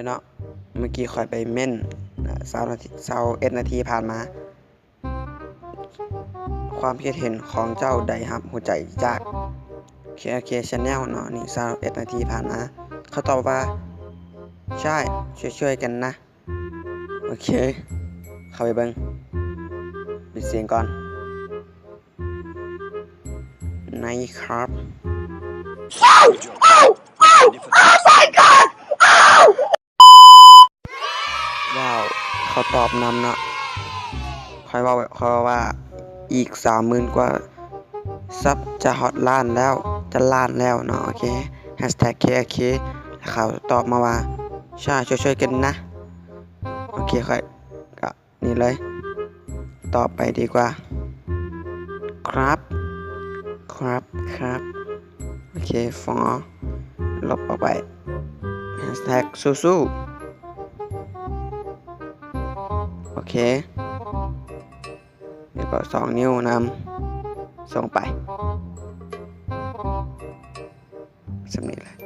ເນາະ ເມື່ອກີ້ຂ້ອຍໄປເມັ້ນ ຊາວນາທີ ຊາວເອັດນາທີຜ່ານມາ ຄວາມຄິດເຫັນຂອງເຈົ້າໄດ້ຮັບຫົວໃຈຈາກ KLK Channel ເນາະ ນີ້ ຊາວເອັດນາທີຜ່ານມາ ເຂົາຕອບວ່າ ໃຊ່ ຊ່ວຍໆກັນນະ. ໂອເຄ ເຂົ້າໄປເບິ່ງ ປິດສຽງກ່ອນ ໃນຄັບ ວ້າວ ເຂົາຕອບນຳເນາະ ຂ້ອຍເວົ້າ ຂ້ອຍເວົ້າວ່າ ອີກສາມໝື່ນກວ່າຊັບຈະຮອດລ້ານແລ້ວ ຈະລ້ານແລ້ວເນາະ ໂອເຄ ແຮັດແທັກ KLK ແລ້ວເຂົາຕອບມາວ່າ ໃຊ່ ຊ່ວຍໆກັນນະ ໂອເຄ ຂ້ອຍກະນີ້ເລີຍ ຕໍ່ໄປດີກວ່າ ຄັບ ຄັບ ຄັບ ໂອເຄ ຟໍ ລົບອອກໄປ ແຮັດແທັກສູ້ໆ ໂອເຄ ແລ້ວກໍສອງນິ້ວນຳ ສົ່ງໄປ ສ່ຳນີ້ແຫຼະ